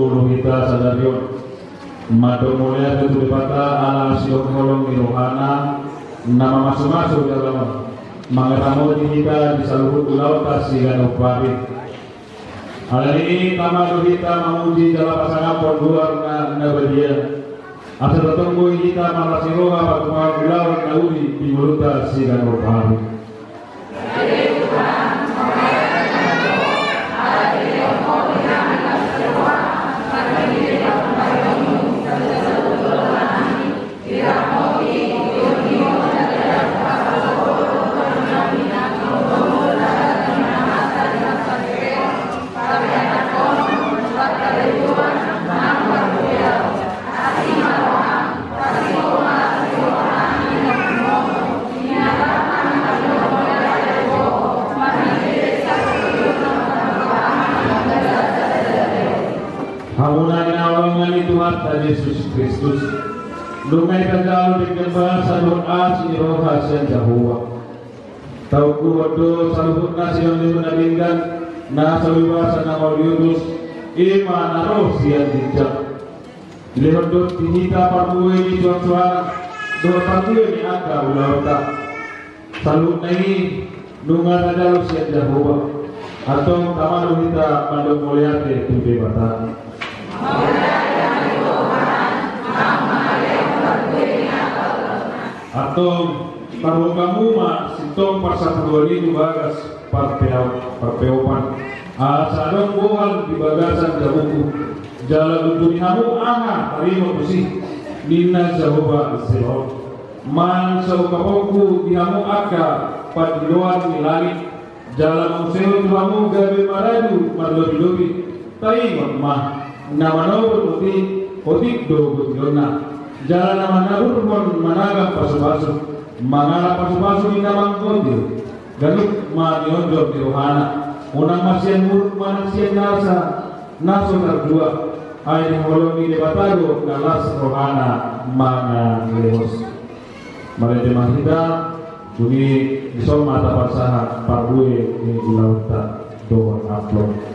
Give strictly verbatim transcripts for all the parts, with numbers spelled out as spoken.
Olo hita sadari on mandok mauliate tu Debata ala siholong ni rohana na mamasumasu jala mangaramoti hita di saluhut ulaonta siganup ari. Alani i tama do hita mamuji jala pasangaphon goarna na badia. Asa tartonggoi hita marasi roha patumahon ulaon na uli di ngolunta siganup ari. Hamu na hinaholongan ni Tuhanta Jesus Kristus, nunga hita jalo denggan basa dohot asi ni roha sian Jahowa. Taungkuhon do saluhut na sinondihon na denggan, na so basa na mauliutus, i ma na ro sian ginjang. Dilehon do di hita parbue ni suansuanan dohot parbue ni angka ulaonta. Saluhutna i nunga tajalo sian Jahowa. Antong tama do hita mandok mauliate tu Debata. Antong, paruhon hamu ma sintong parsapuluan i tu bagas parpea-, parpeopan. Asa adong bohal di bagasan jabuku, jala gunjuni hamu aha tarima tusi, ninna Jahowa Zebaot. Manang saungkaponku di hamu angka pandiloan ni langit, jala muse tu hamu gabe maradu marlobilobi, taingot ma, na manobur otik, otik do botilonna. Jala na manaburhon managam pasupasu, mangalap pasupasu di na manggotil. Ganup ma nionjor di rohana, unang ma sian muruk manang sian nasa na so tarjua, ai di holong ni Debata do na las rohana manang lehos. Marende ma hita, dung i dison ma taparsahat parbue ni ulaonta dohot amplop.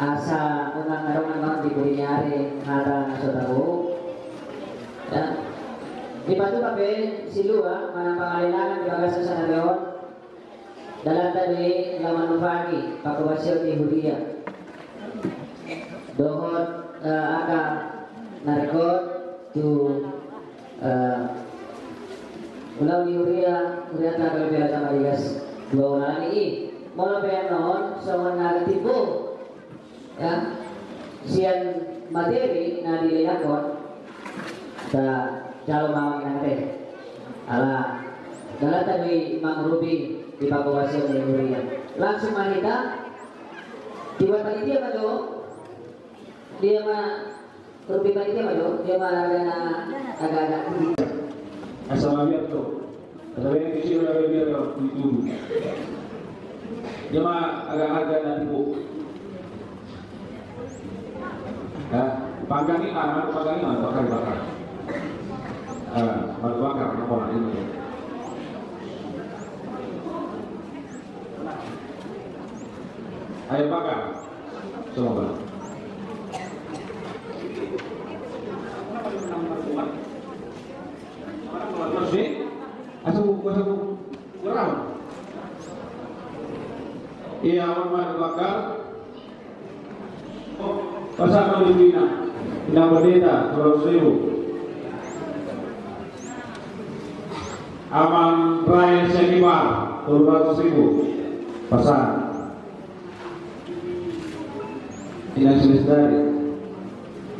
Asa unang adong annon di pudi ni ari hata na so tabo. Ya. Dipatupa pe silua manang pangalelangan di bagasan sadari on. Dalanta do i laho manumpangi panghobasion ni huria dohot, eh, angka na ringkot tu, eh, ulaon ni huria, hurianta na gabe Raja Malias dua on. Alani i, molo pe annon songon na tingkos, ya, sian materi na dilehon, ta jalo ma amang inang ate. Ala dalanta do i mangurupi di panghobasion ni huria. Langsung ma hita. Dibuat panitia ma jo. Dia ma Rupi panitia ma jo, dia ma harga na agak-agak. Asa mabiar tu. Asa mabiar tu, asa mabiar tu. Dia ma agak-agak na tipu. Ya, panggang i, ah, panggang i, ah, bakar, bakar. Ah, bakar, bakar, apa lagi? Ayam bakar. Coba. Asa bu, asa bu. Kurang. Iya, aman bakar. Pasahat ma di Inang, Inang Pendeta, tolu ratus ribu. Amang Rael Sianipar, tolu ratus ribu. Pasahat. Inang Silestari.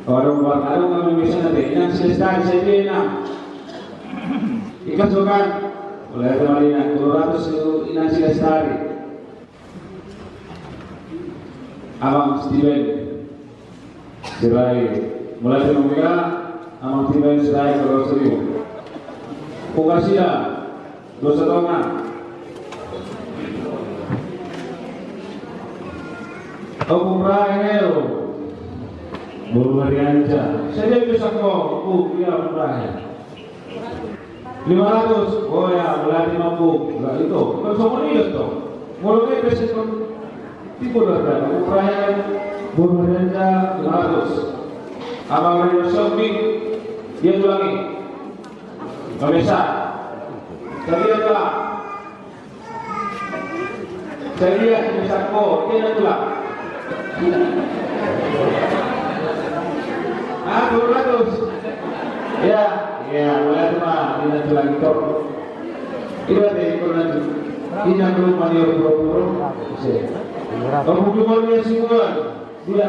Adong, adong kami misalna pe. Inang Silestari, saya pe, Inang. Ikhlas bukan? Boleh, teman Inang. Tolu ratus ribu, Inang Silestari. Amang Steven Sirait. Mulai dari Omega, Amang Steven Sirait, tolu ratus ribu. Pungkasida, dua satonga. Ompung Rahel. Boru Marianja. Saya dia bisa kok, Ompung, iya, Ompung Rahel. Lima ratus. Oh ya, berarti mampu. Lah itu, kan sama dia tuh. Molo ngai pesen kan tipu dah, dah. Ukurannya kan boru Marianja lima ratus. Amang Reno Shopping, dia tulangi. Nggak bisa. Saya lihat lah. Saya lihat di Sako, dia dah tulang. Ah, dua ratus. Ya, ya, boleh tuh, Pak. Dia dah tulang itu. Ini ada yang pernah tuh. Ini yang belum mandi, pura-pura. Kamu cuma dia semua. Dia.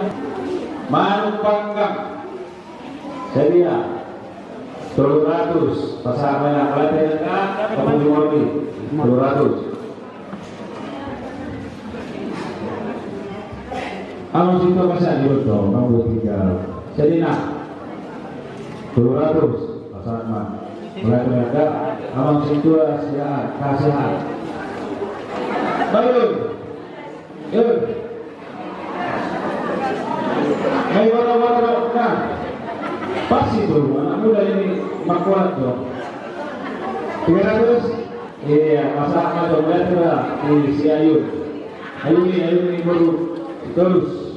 Manuk panggang. Saya dia. Tolu ratus. Pasahat ma, Inang. Kalau tidak, kamu cuma di. Tolu ratus. Amang Sintua, pasahat di botol, Amang, buat tinggal. Jadi, nah, dua ratus, pasahat ma. Mulai ternyata Amang Sintua, silakan, kasih hal. Baru. Yuk. Ayo, baru, baru, baru. Nah. Pas itu, anak muda ini makuat dong. Tiga ratus. Iya, pasahat ma jo, mulai tu lah di si Ayun. Ayun ni, Ayun ni boru Tolus.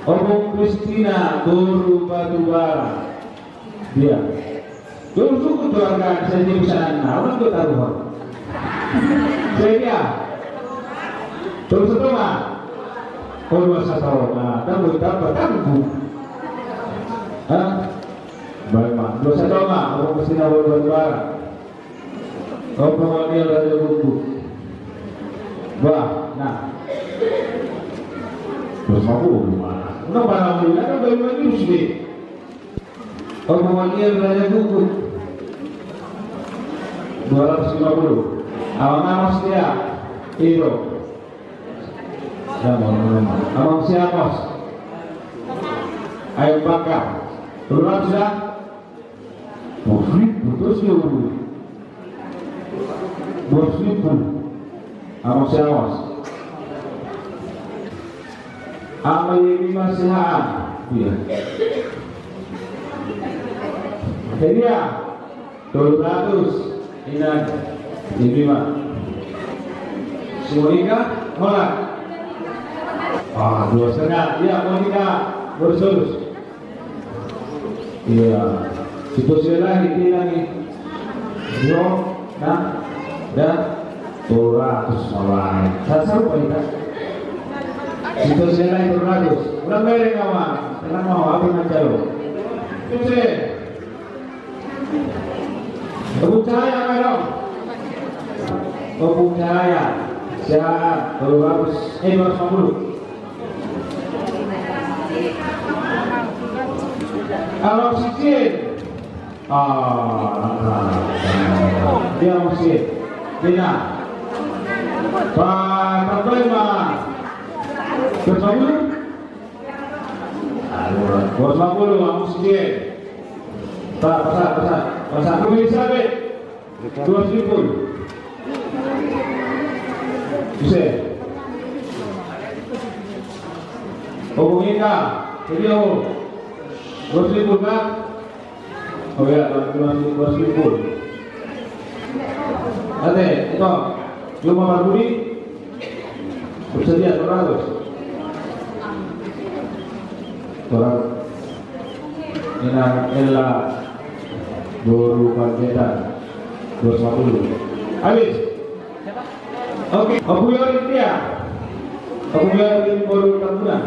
Ompung Kristina boru Batubara. Dia. Tolus suku tu angka, saya dia bisa nana, orang tu taruhan. Saya dia. Tolus satu mah. Oh, dua satu. Nah, tangguh, tambah, tangguh. Hah? Baik, Mak. Dua satu, Mak. Ompung Kristina boru Batubara. Ompung Oniel Raja Gukguk. Bah, nah. Terus aku, mana? Udah, mana? Udah, kan baru lagi, sudah. Ompung Oniel Raja Gukguk. Dua ratus lima puluh. Amang Amos dia. Iro. Ya, mau, mau, mau. Amang si Amos. Ayam bakar. Tolu ratus ya? Bos ribu, terus dia urus. Bos ribu. Amang si Amos. Amang ini masih hak. Iya. Jadi ya, tolu ratus. Inang. Ini mah. Semua ikan? Holan. Ah, dua setengah. Iya, Monika Borsolus. Iya. Situasi lain di lagi. Yo, nah, dah. Dua ratus mulai. Saya seru, Pak, kita. Situasi lain dua ratus. Ulang mereng, kawan. Tenang, mau apa macam lo? Sukses. Kebun Cahaya, Pak, dong. Kebun Cahaya. Siap, dua ratus, eh, dua ratus lima puluh. Kalau sicil. Ah, dia masih. Dia. Pak, tambahin, Pak. Dua ratus lima puluh. Dua ratus lima puluh, Pak, sicil. Pak, pasang, pasang, pasang. Kebun Elizabeth. Dua ratus lima puluh. Bisa. Hubungi, Kak. Jadi, oh. Dua ratus lima puluh, Kak. Oh ya, dua ratus lima puluh. Ate, itu. Cuma Pak Budi. Bersedia dua ratus. Orang Inang Ella boru Panjaitan, dua ratus lima puluh. Habis. Oke, Ompu Yorin dia. Ompu Yorin boru Tambunan.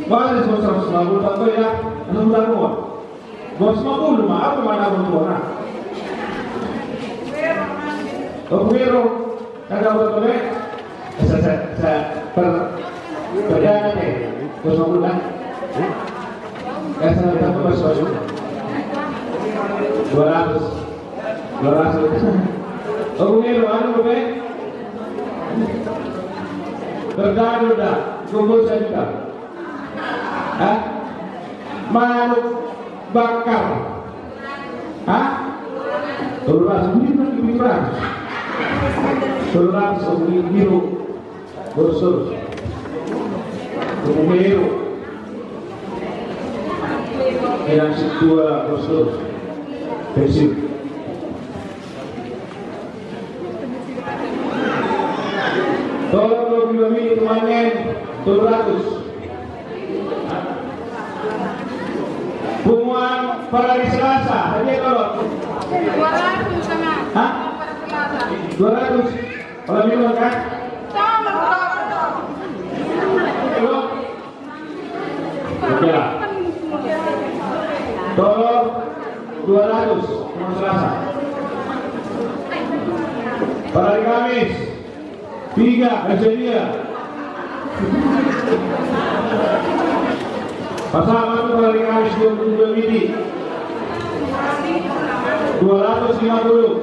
Wah, ada seratus lima puluh tambah ya. Anu udah mau. Dua ratus lima puluh mah, apa mana orang tua, nah. Ompu Wiro, kagak apa-apa, eh? Saya, saya, saya per-, perjalanan, eh. Dua ratus lima puluh, kan? Ya, saya minta dua ratus lima puluh. Dua ratus. Dua ratus. Ompu Wiro, anu, eh? Perjalanan udah, kumpul saya juga. Hah? Manuk bakar. Hah? Tolu ratus, beli, beli, beli, beli. Tolu ratus, beli, biru. Borsor. Biru. Yang kedua, borsor. Pensiun. Tolong dua puluh lima menit, kemarin tujuh ratus. Punguan Parari Selasa, hadiah tolong. Dua ratus sama. Hah? Parari Selasa. Dua ratus. Kalau minuman kan? Sama, dua ratus. Belum? Oke lah. Tolong dua ratus, Punguan Selasa. Parari Kamis, tiga, eh, Sedia. Pasangan Parari Kamis dua puluh dua midi. Dua ratus lima puluh.